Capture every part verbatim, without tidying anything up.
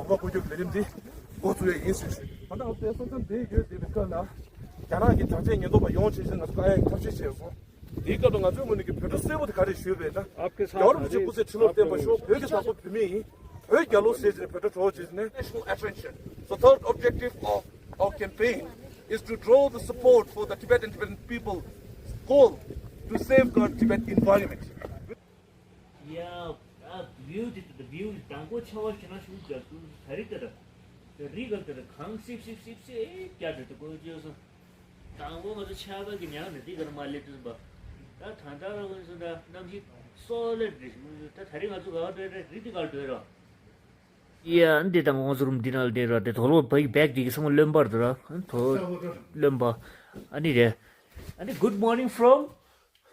ལུང་པ་བསྐོར་རྒྱུག་ལས་རིམ་འདི་འགོ་བཙུགས་ཡས་ཡིན་ཞུ་ཞུ། ད་ལྟ་ང་ཚོ་སོ་སོ་འདིར་ཡོད་བསྡད་པའི་སྐབས་ལ་རྒྱ་ནག་གི་དྲག་ཆས་ཉེན་རྟོག་པ་ཡོང་བྱས་ནས་ང་ཚོ་བཀག་ཡག་གི་ཐབས་ཤེས་བྱས་སོང་། དེའི་སྐབས་ལ་ང་ཚོའི་ངོས་ནས་ཀྱི་བོད་སྒྲ་གསལ་པོ་དེ་ག་རེ་ཞུས་པས་ན། རྒྱལ་བ་རིན་པོ་ཆེ་སྐུ་ཚེ་ཁྲི་ལོར་བརྟན་པར་ཤོག་བོད་ཀྱི་བདག་པོ་བོད་མི་ཡིན། བོད་རྒྱལ་ལོ་ཟེར་བྱས་ནས་བོད་སྒྲ་སྒྲོག་བྱས་ནས། National attention. So third objective of our campaign is to draw the support for the Tibetan Tibetan people call to safeguard Tibet environment. ཡ། ཨ། བིའུ་དེ་དེ་བིའུ་དང་པོ་ཆར་པ་ཞེ་དྲག་ཞིག་རྒྱག་འདུག་ད་རེས་དེ་ར། དེ་རི་ག་དེ་ར་གངས་སིབ་སིབ་སིབ་སིབ་རྒྱག་དེ་དེ་ཀོ་ཅོ་སོང་། དང་པོ་ང་ཚོ་ཆར་པ་གི་ཉག་ནས་འདི་གར་མ་སླེབས་དུས་པ། ད་ད་ལྟ་ར་ང་ཚོ་ད་གནམ་གཤིས་སོ་ལེ་རེད་ཞིག་ད་ད་རེས་ང་ཚོ་ག་པར་སྡོད་རེད། རི་འདི་གར་སྡོད་ར། ཡ། འདི་དང་ང་ཚོ་རུམ་འདི་ནང་ལ་སྡོད་ར། དེ་དོ་ལོ་བའི་བེག་འདི་གི་ཚང་མ་རློན་པར་འདུག་ར། དོ་རློན་པ། ཨ་ནི་རེད། ཨ་ནི། Good morning from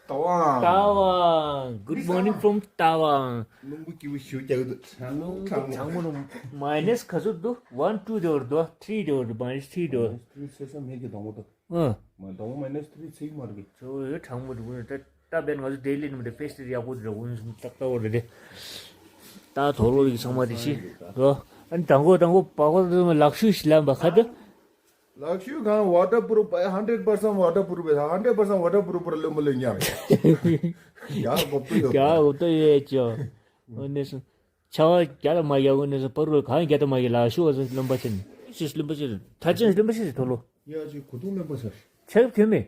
Tawang. Tawang. Good morning from Tawang. རླུང་བུ་སྐྱིད་པོ་ཞིག་རྒྱག་གི་འདུག་རླུང་བུ་གྲང་མོ་རུ། མའི་ནས་ག་ཚོད་འདུག one two དེ་བར་འདུག three དེ་བར་འདུག minus three དེ་བར། Three ཚེ་ས་མེད་ཀྱི་དང་པོ་དང་། ཨ། མ་དང་པོ་minus three ཚིག་མ་རེད། ཚོ་ཡོད་གྲང་མོ་རུ་ད་ད་བན་ང་ཚོ་ལྡི་ལི་ནས་མི་འདྲ་ཕེ་སི་ཡག་པོ་རེད། འུན་སུམ་ཏག་ཏག་རེད་དེ། ད་དོ་ལོ་ཡིག་ཚང་མ་དེ་ཤི་རོ། ཨ་ནི་དང་པོ་དང་པོ་པ་ཁོ་ལག་ཤུ་ཞིག་ལམ་པ་ཁ་དེ། ལག་ཤུ་གང་ཝ་ཊར་པུ་རུབ་ཧན་ཌེ་རེཌ་པར་སེན་ཊི་ཝ་ཊར་པུ་རུབ་ཧན་ཌེ་རེཌ་པར་སེན་ཊི་ཝ་ཊར་པུ་རུབ་པར་ལོན་མ་ལོན་ཉམས། ཡག་གོ་པོ་ཡོད། ཡག་གོ་པོ་ཡོད་ཅོ། འོ་ནས་སོང་། ཆར་པ་རྒྱ་ལ་མ་རྒྱག་འོ་ནས་སོང་། པ་རུ་གང་རྒྱ་ད་མ་རྒྱག་ལག་ཤུ་བ་ཚོ་ལོན་པ་ཆེན། ཤིས་ལོན་པ་ཆེན། ཐ་ཆེན་ལོན་པ་ཆེན་དོ་ལོ། ཡ་ཅིག་གོ་ཐུང་ལོན་པ་ཆེན། ཆ་གི་ཐོན་མེད།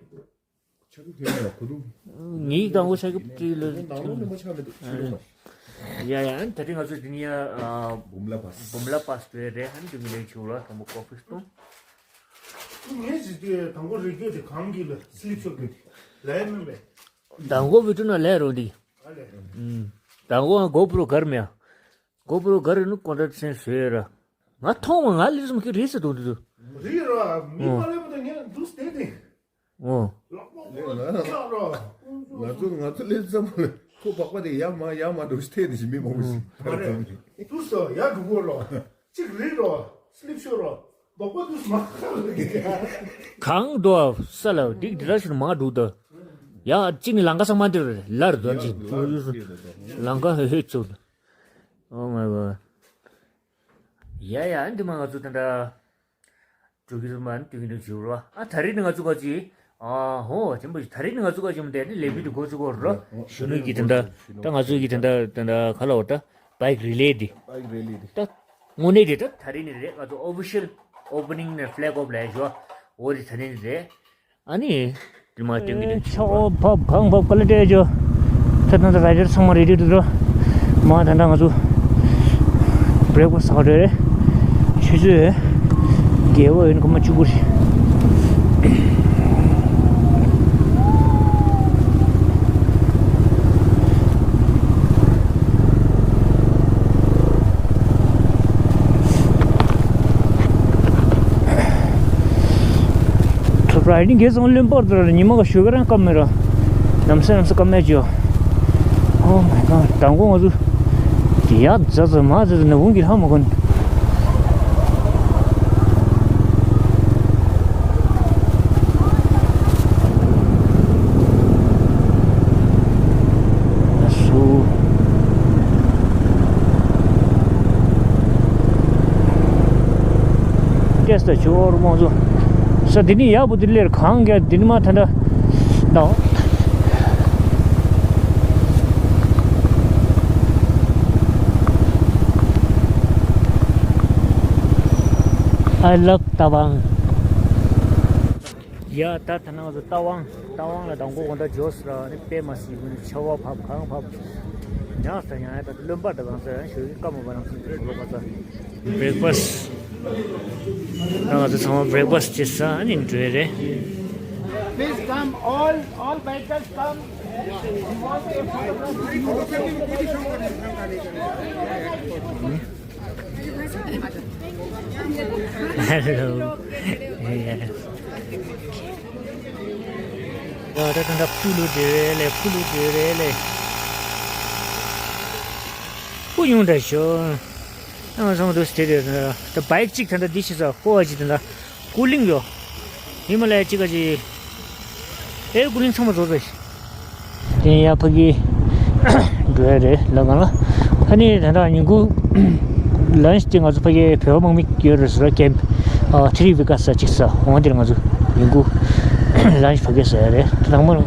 ཆ་གི་ཐོན་མེད་གོ་ཐུང་། ངའི་དང་པོ་ཆ་གི་ཏི་ལོ་ཐུང་ལོན་པ་ཆག་མེད་འདུག་ཆུ་ལོང་མ། ཡ་ཡ། ཨ་ནི་ད་ཐེངས་ང་ཚོ་འདི་ནས་ཡ། ཨ། བུམ་ལ་པཱས། བུམ་ལ་པཱས་སྤོས་རེད། ཨ་ནི་འདི་མི་ལེགས་ཆུ་ར་དང་པོ་ཀོ་ཕི་སྟོང་། ངས་ཇི་དེ་དང་པོ་རི་རྒྱུད་དེ་གང་གི་ལ་སི་ལིབ་ཤོར་གི་དེ་ལས་མིན་པས། དང་པོ་བི་ཏུ་ན་ལས་རོ་འདི། ཨ་ལས། ཨུམ། དང་པོ་གོ་པྲོ་གར་མེ། གོ་པྲོ་གར་ནུ་ཀོན་ཊེག་སེན་སུའེ་ར། ང་མཐོང་བ་ང་ལི་སུམ་ཁི་རི་སི་དུ་དུ་དུ། རི་ར་མི་མ་ལེ་མ་ད་ངས་འདུག་སྟེ་དེ། ཨོ། ལག་པ་ལག་ར། ང་ཚོ་ང་ཚོ་ལེ་ཙམ་ལ་ཁོ་སྦག་པ་དེ་ཡ་མ་ཡ་མ་འགྲོ་ཤི་ཐེ་དེ་ཞིག་མི་མང་པོ་ཞིག་ཨོ། ཐར་ཙམ་གི། འདུག་སོ་ཡ་འགྲོ་གོ་རོ། གཅིག་རི་རོ། སི་ལིབ་ཤོར་རོ། སྦག་པ་འདུག་མ་ཁ་ལ་གི། གང་འདུག་ས་ལ་འདིག་འདི་ར་ཤུར་མ་འགྲོ་ད། ཡ་གཅིག་ནི་ལང་ཀ་ས་མ་འདིར་ལར་འདུག་ཅིག་ལང་ཀ་ཧེ་ཆུ། Oh my god. ཡ་ཡ། འདི་མ་ང་ཚོ་དེ་འདྲ་འགྲོ་གི་རེད་མ། འདི་གི་འདྲ་བྱེད་རོ། ཨ་ད་རེས་ནི་ང་ཚོ་ག་ཅི། ཨ་ཧོ་ཆེན་པོ་ཞིག་ད་རེས་ནི་ང་ཚོ་ག་ཅི་མ་དེ་ནི་ལེ་བི་དུ་གོ་ཚུ་གོ་རོ། གཞོན་ནུ་གི་དེ་འདྲ། ད་ང་ཚོ་གི་དེ་འདྲ་དེ་འདྲ་ག་ལ་བ་ད་བའིག་རི་ལེ་འདི། བའིག་རི་ལེ་འདི། ད་དངོས་གནས་དེ་ད་ད་རེས་ནི་རེད། ང་ཚོ་ཨོ་ཕི་ཤལ་ཨོ་པ་ནིང་ནས་ཕི་ལེག་ཨོཕ་ལས་ཞོ། འོ་དེ་ད་རེས་ནི་རེད། ཨ་ནི། དེ་མ་སྟོན་གྱི་དེ་ཆོག་ཆོག་པ་ཕབ་གང་ཕབ་ག་ལ་སྤྲད་ཅོ། ད་ད་ད་ར་ཇར་ཚང་མ་རེ་ཌི་འདུག་རོ། མ་ད་ད་ང་ཚོ་བྷི་རེག་ཕ་སི་ཧ་རེ་རེ། ཆུ་ཚོད་བརྒྱད་པ་ཡིན་ཁ་མ་བཅུ་དགུ་རེད། ཐུབ་ར་ཡིན་གེ་སོང་ལོན་པར་དུ་ར་ཉི་མ་ག་ཞོ་ག་རང་སྐམ་མེ་ར། ནམ་སེ་ནམ་སེ་སྐམ་མེ་ཅོ། Oh my god. དང་གོ་ང་ཚོ་ཡ་ཛ་ཛ་མ་ཛ་ཛ་ན་བུང་གི་ལྷ་མ་གོན། སུ། ཏེས་ད་ཆོར་མོ་ཚོ། ས་འདི་ནི་ཡག་པོ་འདི་ལེར་གང་ག་འདི་ནི་མ་ཐ་འདྲ། ད། I love Tawang. ཡ་ད་ད་ནང་ཚོ་རྟ་དབང་རྟ་དབང་ལ་དང་པོ་གོང་ད་འཇོག་སྲིད་ལ་ནི་དཔེ་མ་སྲིད་ཀུན་ཆར་པ་ཕབ་གངས་ཕབ། ཉག་ས་ཉག་ཡ་ད་རློན་པ་ད་གང་ས་ཡང་ཞོ་ཡི་སྐམ་པ་ནང་ཚུད་དེ་ལོ་ག་ས། བྷི་རེག་ཕ་སི། ད་ང་ཚོ་ཚང་མ་བྷི་རེག་ཕ་སི་བྱེད་ས་ཨ་ནི་འགྲོ་ཡ་རེད། Please come, all, all bikers come. We want a photograph. Hello. Yeah. ཡ་ད་ད་ད་ཕུ་ལུ་དེ་རེད་ལེ། ཕུ་ལུ་དེ་རེད་ལེ། ཕུ་ཡོང་ད་ཤོ། ཨ་སང་དུ་སྟེ་རེད། ད་བའིག་གཅིག་ད་ད་འདི་ཤི་ས་ཀོ་བ་གཅིག་ད་ད་ཀུ་ལིང་ཡོ། ཧི་མ་ལ་ཡ་གཅིག་ག་གཅིག་ཨེར་ཀུ་ལིང་ཚང་མ་བཟོ་ས་ཤི། དེ་ཡ་ཕ་གི་འགྲོ་ཡ་རེད་ལ་གང་ལ། ཨ་ནི་ད་ད་ཉིན་གུང་ ལན་ཅིག་ང་ཚོ་ཕ་གིའི་བོད་པ་དམག་མི་ཡོད་རེད་ཟེར་བ་ཀེམ། ཨ་ཐི་རི་བི་ཀ་ས་ཅིག་ས་འོང་དེར་ང་ཚོ་ཡིན་གུ་ལན་ཕ་གི་ཟེར་ཡ་རེད་དེ་དང་མ།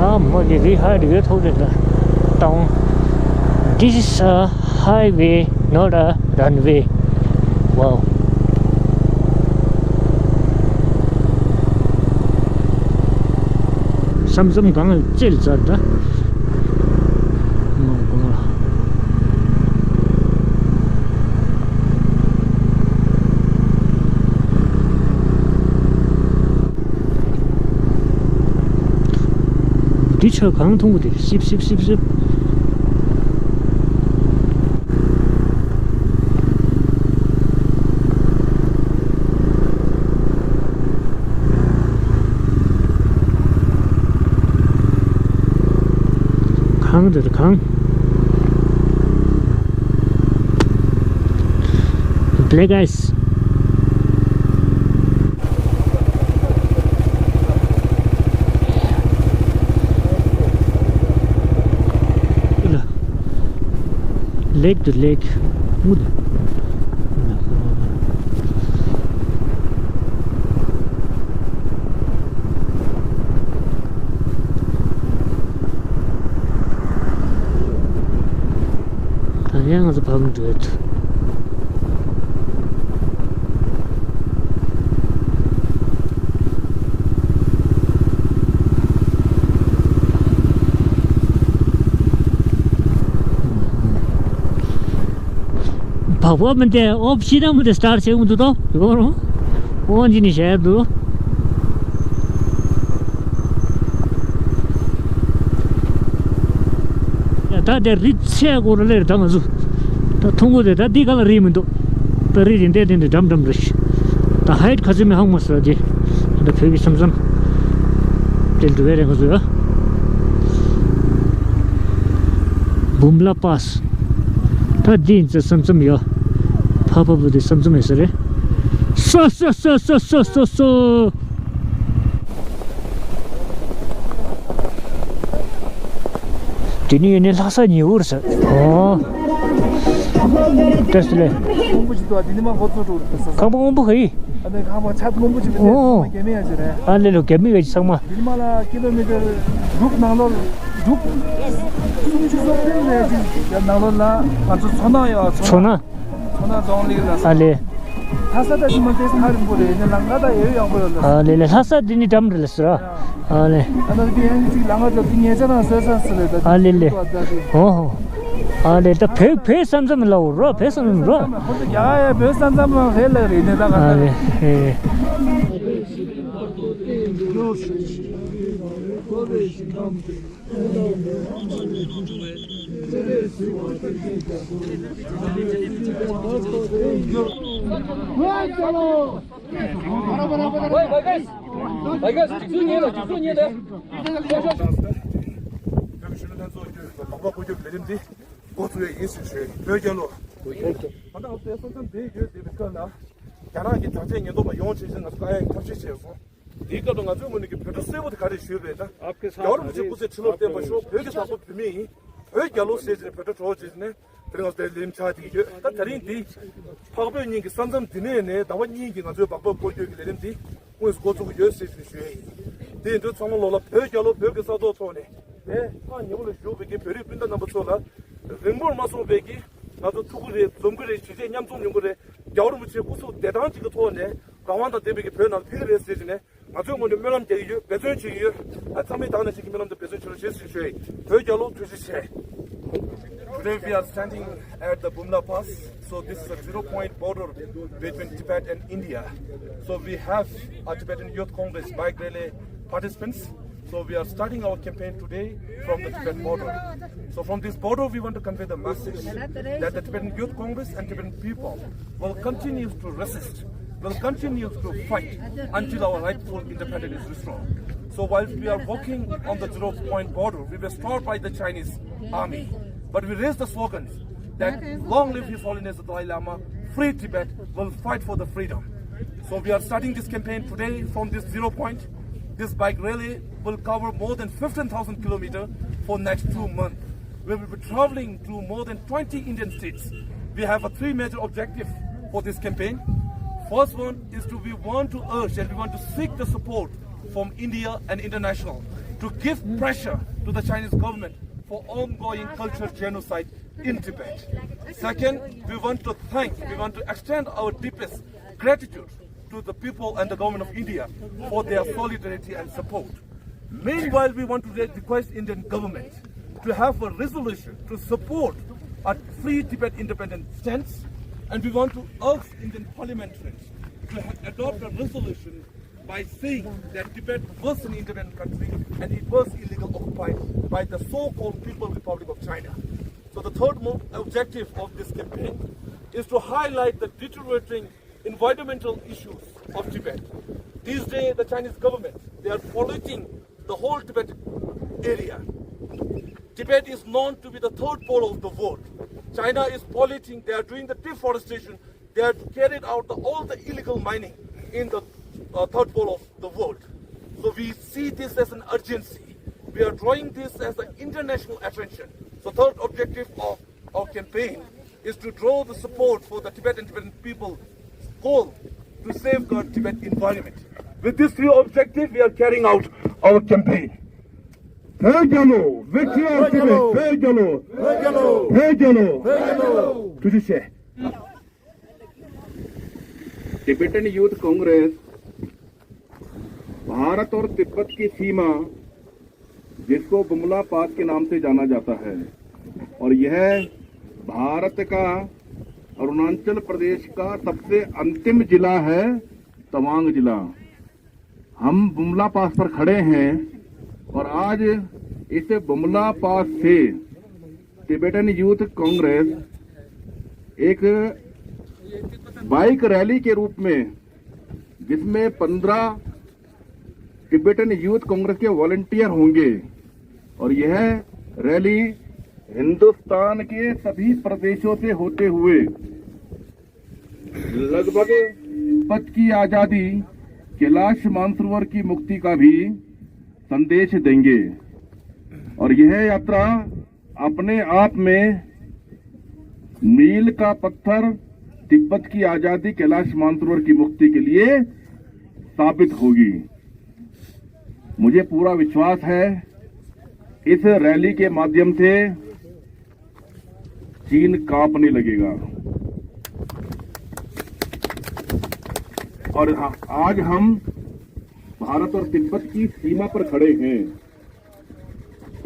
ཨ་མ་གི་རི་ཧའི་ཝེ་ཐོག་རེད་ལ་ཏང་། This is a highway, not a runway. Wow. བསམ་བསམ་གང་བཙལ་ཚར་ད། མ་གང་ལ། འདི་ཆ་གང་མཐོང་གི་དེ་སིབ་སིབ་སིབ་སིབ། གང་དེར་གང་། Black ice. Lake to lake. ད་ཡང་ང་ཚོ་བབ་འགྲོ་ཡོད། བག་བག་མི་འདི་ཨོ་ཕྱི་ནང་མི་འདི་སི་ཊར་ཊི་བྱེད་ཀྱི་མི་འདུག་ཏོ། ཡོད་རུང་ཨོ་འདི་ནི་བྱས་འདུག། ད་དེ་རི་ཚད་སྐོར་ལེར་ད་ང་ཚོ་ད་མཐོང་གོ་དེ་ད་འདི་ག་ལ་རི་མི་འདུག། ད་རི་རི་འདྲ་འདི་འདྲ་འགྲམ་འགྲམ་རེད། ད་ཧའིཊ་ག་ཚོད་མི་ཧང་མ་སོ་དེ་ད་བོད་ཀྱི་མཚམས་མཚམས་དེ་འགྲོ་བའི་རེད་ང་ཚོ་ཡ། བུམ་ལ་པཱས། ད་འདི་ཡིན་ཚེ་མཚམས་མཚམས་ཡོད། ཕ་ཕ་བུ་དེ་མཚམས་མཚམས་ཡོད་ས་རེད། སོ་སོ་སོ། དེ་ནི་ཡོད་ནི་ལྷ་ས་ཉི་འུར་ཟེར། ཨོ། བཀྲ་ཤིས་བདེ་ལེགས། སྔོན་པོ་ཞིག་འདུག་ཨ། དེ་ནི་མ་འགོ་ཚུགས་འགྲོ་རེད་ཟེར། ཁང་པ་སྔོན་པོ་ག་ཡིན། ཨ་ནི་ཁང་པ་ཆ་སྔོན་པོ་ཞིག་མི་འདུག་ཨོ། ཚང་མ་རྒྱ་མི་ཡ་ཞིག་རེད། ཨ་ལེ་ལོ་རྒྱ་མི་ཡ་ཞིག་ཚང་མ། དེ་ནི་མ་ལ་ཀི་ལོ་མི་ཊར་དྲུག་ནང་ལོགས་དྲུག་སུམ་ཅུ་སོ་བདུན་རེད་ཅིག་ནང་ལོགས་ལ་ང་ཚོ་མཚོ་ནག་ཡོད་ཨ། མཚོ་ནག་མཚོ་ནག་རྫོང་གླིང་ལ། ཨ་ལེ། ལྷ་ས་ད་ཅི་མ་ཏེ་ས་རིང་པོ་རེད། ནི་ལམ་ཁ་ད་ཡོད་ཡོང་པོ་ཡོད་ལ། ཨ་ལེ་ལེ། ལྷ་ས་འདི་ནི་འགྲམ་རེད་ལ་ཟེར། ཨ་ལེ། ཨ་ད་དེ་ཡང་ཅིག་ལམ་ཁ་ད་དེ་ཉེ་ཆ་དང་བཟོས་ས་ཟེར་རེད་ད། ཨ་ལེ་ལེ། ཨོ་ཧོ། ཨ་ལེ་ད་བོད་བོད་ས་མཚམས་ལ་འོ་རོ། བོད་ས་མཚམས་རོ། ཁོ་ཚོ་རྒྱ་གར་ཡ་བོད་ས་མཚམས་ལ་རེད་ལ་རེད་ནི་ད་ག་ད། ཨ་ལེ། ཨེ། འགོ་ཚུགས་ཡས་ཡིན་ཟེར་ཞུས། བོད་རྒྱལ་ལོ། ད་ལྟ་ང་ཚོའི་ས་མཚམས་དེ་ཡོད་དེ་བའི་སྐབས་ལ། རྒྱ་ནག་གི་དྲག་ཆས་ཉེན་རྟོག་པ་ཡོང་བྱས་ཙང་ང་ཚོ་བཀག་ཡག་གི་ཐབས་ཤེས་བྱས་སོང་། དེའི་སྐབས་ལ་ང་ཚོའི་ངོས་ནས་ཀྱི་བོད་ཕྲུག་གསལ་པོ་དེ་ག་རེ་ཞུས་པས་ན། རྒྱལ་བ་རིན་པོ་ཆེ་སྐུ་ཚེ་ཁྲི་ལོར་བརྟན་པར་ཤོག་བོད་ཀྱི་བདག་པོ་བོད་མི་ཡིན། བོད་རྒྱལ་ལོ་ཟེར་བྱས་ནས་བོད་ཕྲུག་གྲོགས་བྱས་ནས་དེ་རིང་ང་ཚོ་དེར་ལས་རིམ་ཆགས་བསྡད་ཀྱི་ཡོད། ད་དེ་རིང་འདི་འཕགས་བོད་གཉིས་ཀྱི་ས་མཚམས་འདི་ནས་ནས་ཟླ་བ་གཉིས་ཀྱི་ང་ཚོའི་སྦག་སྦག་སྐོར་སྐྱོད་ཀྱི་ལས་རིམ་འདི་དངོས་སུ་འགོ་ཚུགས་ཀྱི་ཡོད་ཟེར་བྱས་ནས་ཞུ་ཡས་ཡིན། དེ་ཡིན་དུས་ཚང་མ་ལོ་ལ་བོད་རྒྱལ་ལོ་བོད་ཀྱི་ས་ཐོག་ཐོག་ནས་ནས་ཐག་ཉེ་བོ་ལ་བཞུགས་པའི་གི་བོད་རིགས་སྤུན་ཟླ་རྣམ་པ་ཚོ་ལ་རིང་པོར་མ་སོང་བའི་གི་ང་ཚོ་ཐུག་གི་རེད། འཛོམས་གི་རེད། གཞིས་བྱེས་མཉམ་འཛོམས་ཡོང་གི་རེད། རྒྱལ་བ་རིན་པོ་ཆེ་སྐུ་གཟུགས་བདེ་ཐང་ཅིག་གི་ཐོག་ནས་ དབང་དང་ལྡན་པའི་གི་བོད་ནང་ཕེབས་ཀྱི་རེད་ཟེར་གྱི་ནས། ང་ཚོའི་ངོས་ནས་སྨོན་ལམ་རྒྱག་གི་ཡོད། འབད་བརྩོན་བྱེད་ཀྱི་ཡོད། ཨ། ཚང་མས་ད་ག་ནང་བཞིན་གྱི་སྨོན་ལམ་དང་འབད་བརྩོན་བྱེད་རོགས་ཞེས་ཞུ་ཞུ་ཡི། བོད་རྒྱལ་ལོ། ཐུགས་རྗེ་ཆེ། Today we are standing at the Bumla Pass. So this is a zero point border between Tibet and India. So we have a Tibetan Youth Congress bike rally participants. So we are starting our campaign today from the Tibet border. So from this border, we want to convey the message that the Tibetan Youth Congress and Tibetan people will continue to resist, will continue to fight until our rightful independence is restored. So whilst we are walking on the zero point border, we were stopped by the Chinese army. But we raised the slogans that "Long live His Holiness the Dalai Lama, free Tibet, will fight for the freedom." So we are starting this campaign today from this zero point. This bike rally will cover more than fifteen thousand kilometers for next two months. We will be traveling to more than twenty Indian states. We have a three major objective for this campaign. First one is to, we want to urge and we want to seek the support from India and international to give pressure to the Chinese government for ongoing cultural genocide in Tibet. Second, we want to thank, we want to extend our deepest gratitude to the people and the government of India for their solidarity and support. Meanwhile, we want to re-, request Indian government to have a resolution to support a free Tibet independent stance, and we want to urge Indian parliamentarians to ha-, adopt a resolution by saying that Tibet was an independent country and it was illegal occupied by the so-called People Republic of China. So the third mo-, objective of this campaign is to highlight the deteriorating environmental issues of Tibet. These days, the Chinese government, they are polluting the whole Tibet area. Tibet is known to be the third pole of the world. China is polluting, they are doing the deforestation, they have carried out the, all the illegal mining in the, uh, third pole of the world. So we see this as an urgency. We are drawing this as an international attention. So third objective of our campaign is to draw the support for the Tibetan, Tibetan people call to safeguard Tibet environment. With this three objective, we are carrying out our campaign. བོད་རྒྱལ་ལོ། Victory of Tibet. བོད་རྒྱལ་ལོ། བོད་རྒྱལ་ལོ། བོད་རྒྱལ་ལོ། ཐུགས་རྗེ་ཆེ། Tibetan Youth Congress Bharat और तिब्बत की सीमा, जिसको बुमला पास के नाम से जाना जाता है, और यह भारत का, अरुणाचल प्रदेश का सबसे अंतिम जिला है, तवांग जिला। हम बुमला पास पर खड़े हैं और आज इस बुमला पास से टिबेटन यूथ कांग्रेस एक बाइक रैली के रूप में, जिसमें पन्द्रह टिबेटन यूथ कांग्रेस के वॉलंटियर होंगे और यह रैली हिंदुस्तान के सभी प्रदेशों से होते हुए लगभग तिब्बत की आजादी, कैलाश मानसरोवर की मुक्ति का भी संदेश देंगे। और यह यात्रा अपने आप में मील का पत्थर तिब्बत की आजादी, कैलाश मानसरोवर की मुक्ति के लिए साबित होगी। मुझे पूरा विश्वास है, इस रैली के माध्यम से चीन कांपने लगेगा। और आज हम भारत और तिब्बत की सीमा पर खड़े हैं।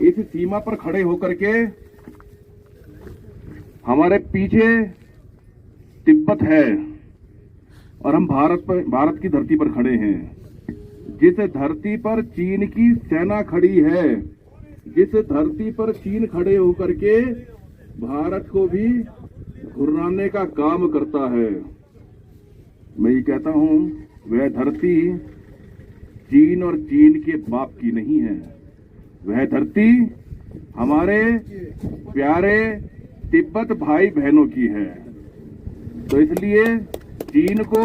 इस सीमा पर खड़े होकर के हमारे पीछे तिब्बत है और हम भारत पर, भारत की धरती पर खड़े हैं। जिस धरती पर चीन की सेना खड़ी है, जिस धरती पर चीन खड़े होकर के भारत को भी घुर्राने का काम करता है, मैं ये कहता हूं, वह धरती चीन और चीन के बाप की नहीं है। वह धरती हमारे प्यारे तिब्बत भाई बहनों की है। तो इसलिए चीन को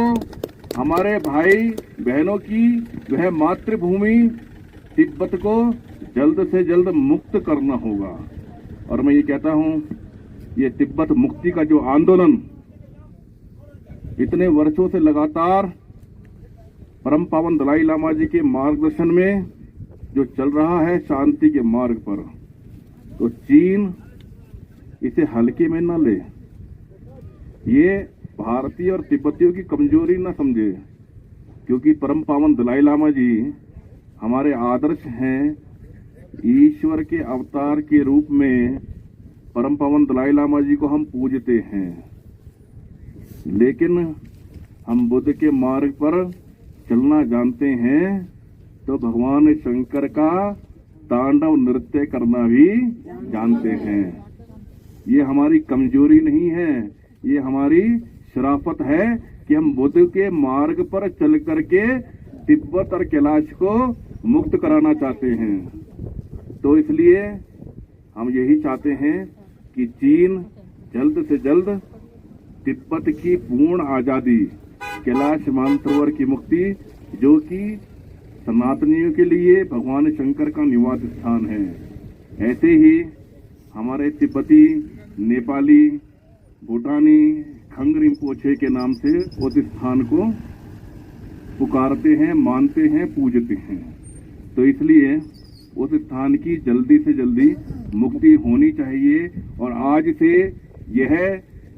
हमारे भाई बहनों की वह मातृभूमि तिब्बत को जल्द से जल्द मुक्त करना होगा। और मैं ये कहता हूं, ये तिब्बत मुक्ति का जो आंदोलन इतने वर्षों से लगातार परम पावन दलाई लामा जी के मार्गदर्शन में जो चल रहा है शांति के मार्ग पर, तो चीन इसे हल्के में ना ले। ये भारतीय और तिब्बतियों की कमजोरी ना समझे। क्योंकि परम पावन दलाई लामा जी हमारे आदर्श हैं। ईश्वर के अवतार के रूप में परम पावन दलाई लामा जी को हम पूजते हैं, लेकिन हम बुद्ध के मार्ग पर चलना जानते हैं तो भगवान शंकर का तांडव नृत्य करना भी जानते हैं। ये हमारी कमजोरी नहीं है, ये हमारी शराफत है कि हम बुद्ध के मार्ग पर चल करके तिब्बत और कैलाश को मुक्त कराना चाहते हैं। तो इसलिए हम यही चाहते हैं कि चीन जल्द से जल्द तिब्बत की पूर्ण आज़ादी, कैलाश मानसरोवर की मुक्ति, जो कि सनातनियों के लिए भगवान शंकर का निवास स्थान है। ऐसे ही हमारे तिब्बती, नेपाली, भूटानी खंग रिम्पोछे के नाम से उस स्थान को पुकारते हैं, मानते हैं, पूजते हैं। तो इसलिए उस स्थान की जल्दी से जल्दी मुक्ति होनी चाहिए। और आज से यह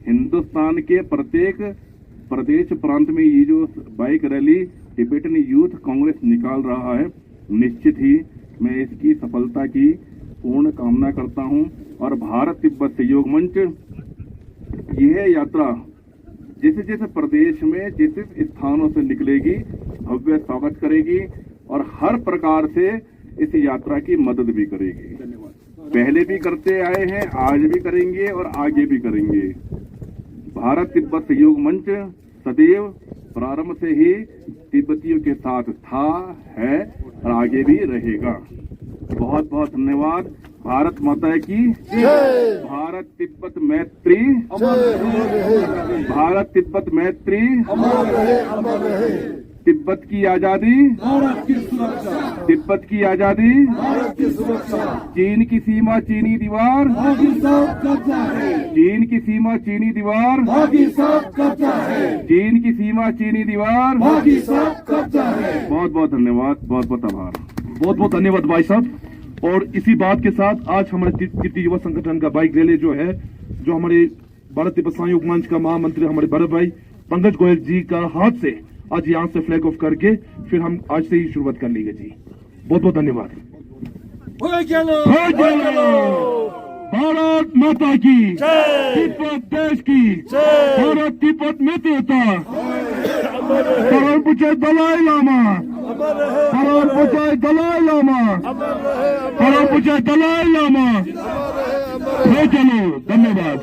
हिंदुस्तान के प्रत्येक प्रदेश प्रांत में ये जो bike rally Tibetan youth Congress निकाल रहा है, निश्चित ही मैं इसकी सफलता की पूर्ण कामना करता हूं। और भारत तिब्बत सहयोग मंच यह यात्रा जिस जिस प्रदेश में, जिस जिस स्थानों से निकलेगी, भव्य स्वागत करेगी और हर प्रकार से इस यात्रा की मदद भी करेगी। धन्यवाद। पहले भी करते आए हैं, आज भी करेंगे और आगे भी करेंगे। भारत तिब्बत सहयोग मंच सदैव प्रारंभ से ही तिब्बतियों के साथ था, है और आगे भी रहेगा। बहुत बहुत धन्यवाद। भारत माता की जय। भारत तिब्बत मैत्री। अमर रहे, अमर रहे। भारत तिब्बत मैत्री। अमर रहे, अमर रहे। तिब्बत की आजादी। भारत की सुरक्षा। तिब्बत की आजादी। भारत की सुरक्षा। चीन की सीमा चीनी दीवार। बाकी सब कब्जा है। चीन की सीमा चीनी दीवार। बाकी सब कब्जा है। चीन की सीमा चीनी दीवार। बाकी सब कब्जा है। बहुत बहुत धन्यवाद, बहुत बहुत आभार। बहुत बहुत धन्यवाद भाई साहब। और इसी बात के साथ आज हमारे ती-, तीर्थी युवा संगठन का बाइक रैली जो है, जो हमारे भारत तिब्बत संयोग मंच का महामंत्री हमारे बड़े भाई पंकज गोयल जी का हाथ से आज यहाँ से फ्लैग ऑफ करके फिर हम आज से ही शुरुआत कर लेंगे जी। बहुत बहुत धन्यवाद। हो गेलो। हो गेलो। भारत माता की जय। तिब्बत देश की जय। भारत तिब्बत मित्रता। अमर रहे। परम पूज्य दलाई लामा। अमर रहे। परम पूज्य दलाई लामा। अमर रहे, अमर परम पूज्य दलाई लामा। अमर रहे, अमर रहे। हो गेलो। धन्यवाद।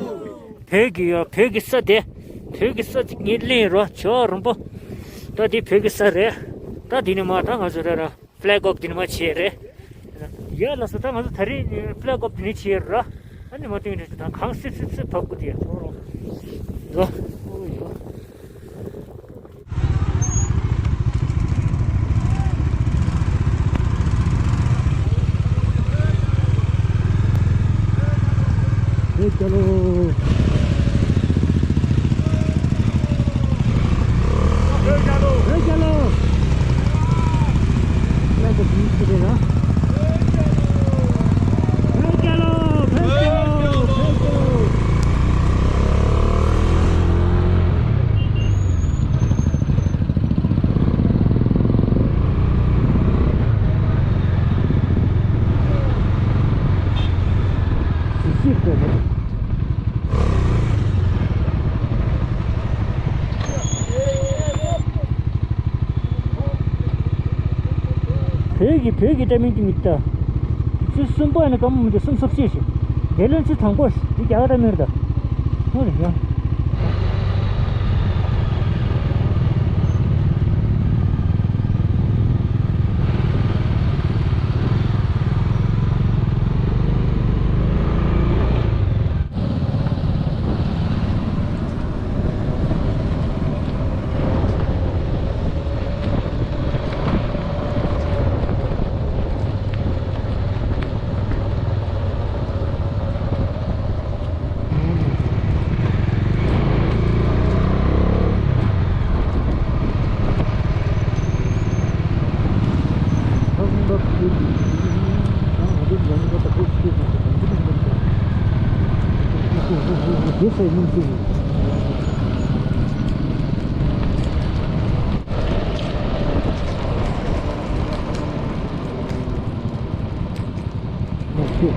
བོད་ཀྱི་ཡ། བོད་ཀྱི་ས་དེ། བོད་ཀྱི་ས་ཅིག་ངས་ལེན་རོགས། ཇོ་རིན་པོ། ད་འདི་བོད་ཀྱི་ས་རེད། ད་འདི་ནས་མར་ད་ང་ཚོ་ར་ར་ཕི་ལེག་ཨོཕ་འདི་ནས་མར་བྱེད་རེད། ཡ་ལགས་སོ། ད་ང་ཚོ་ད་རེས་ཕི་ལེག་ཨོཕ་འདི་ནས་བྱེད་ར། ཨ་ནི་མ་བཏུང་རེད། ད་གངས་སིབ་སིབ་སིབ་བབས་དགོས་དེ། འགྲོ། ए चलो। ए चलो। ए चलो। मैं तो बीच से देगा। ए चलो, ए चलो, ए चलो। བོད་ཀྱི་བོད་ཀྱི་ཏྲ་མིན་གྱི་མི་ལྟ། ཚེས་གསུམ་པ་ནས་སྐར་མ་མི་འདུག་གསུམ་སོ་བཞི་ཞིག་དེ་ལན་ཚེས་དང་པོ་ཞིག་དེ་རྒྱ་གར་ཏྲ་མིན་རེད་ད། ཧོ་རེད་ཡ། Okay,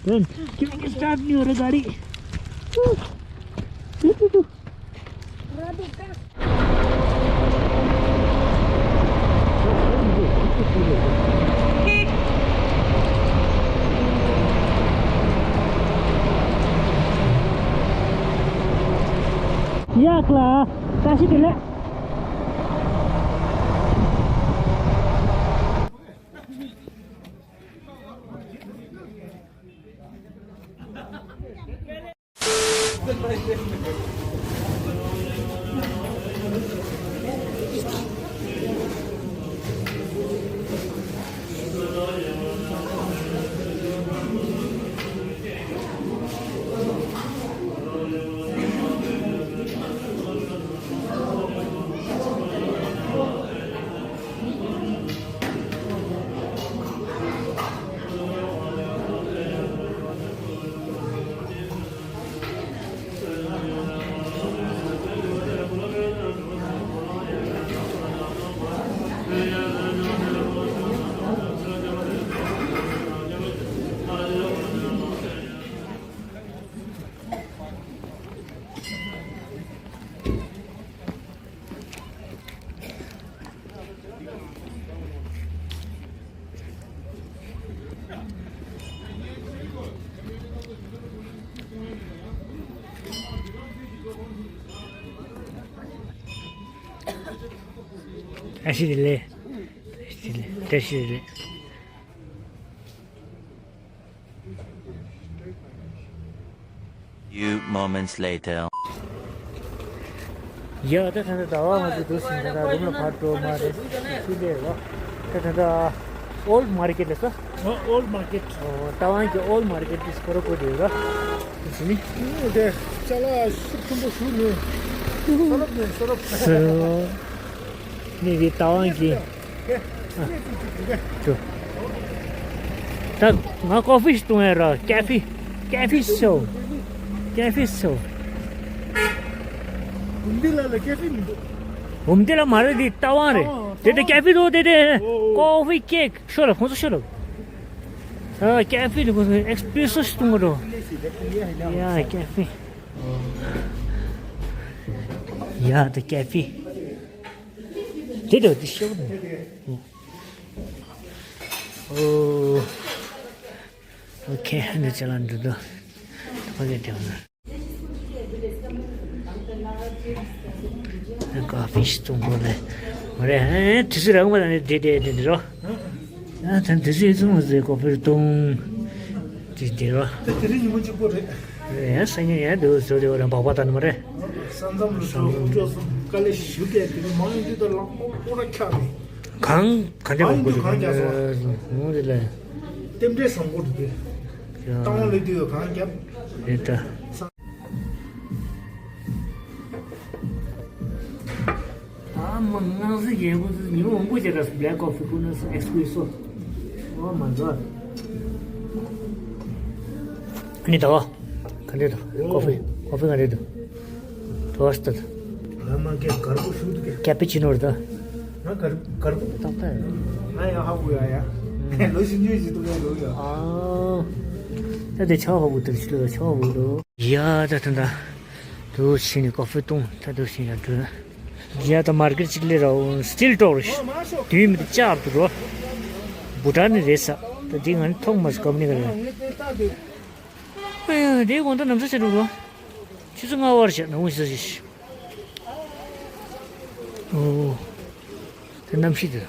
then can we start new गाडी? Yakla, tashi dile. ཨ་ཤི་རེད་ལེ། ཨ་ཤི་རེད་ལེ། བཀྲ་ཤིས་རེད། Few moments later. ཡ་ད་ད་ད་ད་བ་ང་ཚོ་འདུག་ཟིན་ད་ད་རུམ་ལ་ཕར་འགྲོ་མ་རེད། ཤི་ལེ་རོ། ད་ད་ད་ཨོལ་མར་ཀེ་ཊི་ལ་སོ། ཨོལ་མར་ཀེ་ཊི། ཨོ་ད་བང་གི་ཨོལ་མར་ཀེ་ཊི་དེ་སྐོར་གོ་དེ་རོ། དེ་ནི་དེ་ཅ་ལག་ཤུགས་ཆེན་པོ་ཞུ་ནས་ས་རབ་ནས་ས་རབ། ནི་གི་ད་བང་གི་ད་ང་ཀོ་ཧྥི་ཞིག་བཏུང་ཡ་ར། ཀེ་ཧྥེ། ཀེ་ཧྥེ་སོ། ཀེ་ཧྥེ་སོ། འོམ་དེ་ལ་ལ་ཀེ་ཧྥེ་མི་འདུག་འོམ་དེ་ལ་མ་རེད། དེ་ལྟ་བ་རེད། ཨོ། དེ་དེ་ཀེ་ཧྥེ་འདུག་དེ་དེ། ཨོ། ཀོ་ཧྥེ་ཀེག་ཤོ་ལ་ཁོང་ཚོ་ཤོ་ལ། ཨ་ཀེ་ཧྥེ་འདུག་ཁོང་ཚོ་ཨེག་སི་པི་རེ་སོ་ཞིག་བཏུང་གི་འགྲོ། ཡ་ཀེ་ཧྥེ། ཡ་དེ་ཀེ་ཧྥེ། དེ་དེ་དེ་ཤོ་ལ། ཨོ། ཨོ་ཁེ། འདི་ཅ་ལག་འདི་དོ། ཕ་གི་དེ་བ་ན། ཀ་ཧྥེ་ཞིག་བཙོང་དགོས་ལེ། མ་རེད། ཧེ་དུས་ཚོད་རག་མ་དང་ནི་དེ་དེ་དེ་དེ་རོ། ཨ་ད་དུས་ཚོད་ཡིན་ཙང་མ་ཟེར་ཀོ་ཧྥེ་རུ་བཏུང་། དེ་དེ་རོ། དེ་དེ་རིང་ཉིན་མོ་གཅིག་པོ་རེད། ཡ་སང་ཉིན་ཡ་འདུག་ཟེར་དེ་བ་རང་སྦག་སྦག་ད་ནི་མ་རེད། ས་མཚམས་རུ་ཚོ་འགྲོ་སོང་དཀའ་ལས་ཞུ་གས་དེ་མང་ཡོད་དུས་ད་ལག་པ་པོ་ར་ཁྱག་རེད། གང་ག་འདྲ་གང་གང་རྒྱག་སོང་། འོང་རེད་ལ། རྟེན་འབྲེལ་བཟང་པོ་འདུག་གས། ཡ། བཏང་བ་ལས་དུས་གང་རྒྱབ། རེད་ད། ད་མ་ངང་ཟིག་ཡས་པོ་ཉི་མ་འོང་པོ་བྱས་ད་སུ་བྷེ་ལེག་ཀོ་ཧྥི་ཁུ་ནི་སུ་ཨེག་སི་ཀུ་སི་སོ། ཨོ་མ་ཛོ། ཨ་ནི་ད་བ། ག་འདྲ་འདུག་ཀོ་ཧྥི་ཀོ་ཧྥི་ག་འདྲ་འདུག་ཏོ་སྟ། ང་མ་ཀེ་གར་པོ་ཞུ་འདུག་ཀེ། ཀེ་པི་ཆི་ནོ་རེད་ད། ང་གར་གར་པོ་ཏག་ཏག་རེད། ང་ཡང་ཧ་གོ་ཡ་ཡ། ལོ་བཞི་ཉིས་ཀྱི་སྟོང་ཡ་ལོ་ཡ། ཨ། ད་དེ་ཆ་ཧ་གོ་དེར་ཆི་ལོ་ཆ་ཧ་གོ་ལོ། ཡ་ད་ད་ད། དུ་ཕྱིན་ནས་ཀོ་ཧྥི་བཏུང་ད་དུ་ཕྱིན་ཡ་འགྲོ། ཡ་ད་མར་ཀེ་ཊི་གཅིག་ལས་ར་འོང་སི་ཊིལ་ཊོག་རེད། དུས་མི་དུ་ལྕགས་འདུག་རོ། བུ་ཊན་ནི་རེད་ས། ད་དེ་ང་ནི་ཐོག་མ་སི་ཀམ་ནི་ག་རེད། ཨ་ཡ་དེའི་དགོང་དག་ནམ་ས་ཆ་འགྲོ་རོ། ཆུ་ཚོད་ལྔ་བར་བྱས་ན་འོང་ཞིག་ས་ཞིག་ཨོ། དེ་གནམ་གཤིས་དེ།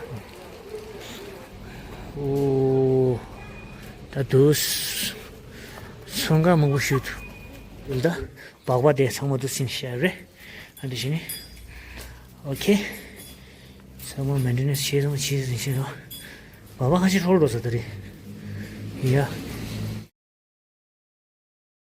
ཨོ། ད་དུ། ཚོང་ཁང་མང་པོ་ཞིག་འདུག་ཡིན་ད། སྦག་སྦག་དེ་ཚང་མ་དུ་ཟིན་བྱས་རེད། ཨ་འདི་བྱས་ནས། ཨོ་ཁེ། ཚང་མ་མེན་ཊེ་ནེན་སི་བྱས་སོང་བྱས་ཟིན་བྱས་སོང་། སྦག་སྦག་ཁ་ཤས་ཧྲོལ་འགྲོ་ས་དེ་རེད། ཡ།